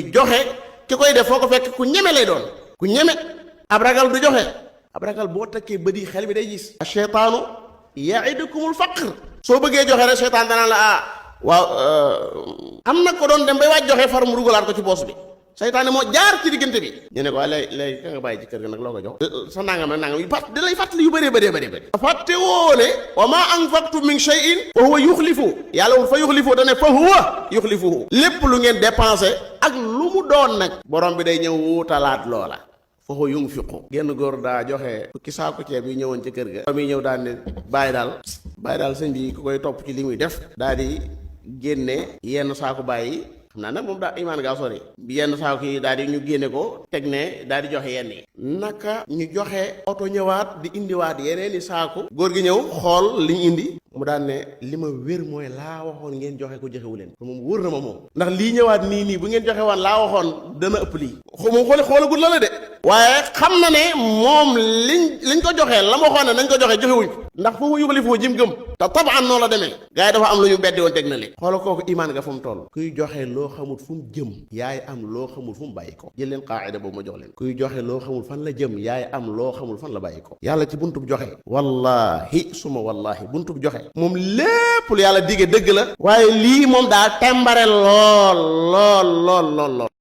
joxe ki koy def foo ko fekk ku ñeme lay doon ku ñeme. ab ragal du joxe ab ragal boo takkee bët yi xel bi day gis. acheytaanu yaidukumul faqr. soo bëggee joxe rek seytaan danaa la waaw am na ko doon dem bay waaj joxe far mu dugalaat ko ci poos bi. seytaane moo jaar ci diggante bi. ñu ne ko léegi ka nga bàyyi ci kër ga nag loo ko jox. sa nangam nag nangam da lay fàttali yu bëree. fàtte woo ne wa ma anfaqtu min shay'in fa huwa yuxlifu yàlla wul fa yuxlifu da ne fa huwa yuxlifuhu. lépp lu ngeen dépensé ak lu mu doon nag borom bi day ñëw wuutalaat loola. fa huwa yunfiqu. genn góor daa joxe fukki saako ceeb yi ñëwoon ci kër ga. mi ñëw daal ne bàyyi daal sëñ bi ku koy topp ci li muy def. daal di génne yenn saako bàyyi. xam naa nag moom daa imaan gaa sori yenn saako yi daal di ñu génne ko teg ne daal di joxe yenn yi naka ñu joxe oto ñëwaat di indiwaat yeneeni saako góor gi ñëw xool li ñu indi mu daan ne li ma wér mooy laa waxoon ngeen joxe ko joxewu leen moom wóor na ma moom ndax lii ñëwaat nii bu ngeen joxe woon laa waxoon dana ëpp lii moom xoolagul la de waaye xam na ne moom liñ ko joxee la ma waxoon ne nañ ko joxe joxewuñ ko ndax fu mu yuxali foo jim gëm te tabaan noonu la demee gars yi dafa am lu ñu beddi woon teg na li xoola kooku imaan nga fu mu toll kuy joxe loo xamul fu mu jëm yaay am loo xamul fu mu bàyyi ko jël leen qaayida boobu ma jox leen kuy joxe loo xamul fan la jëm yaay am loo xamul fan la bàyyi ko yàlla ci buntub joxe wallahi suma wallahi buntub joxe moom lépp lu yàlla dige dëgg la waaye lii moom daa tembare lool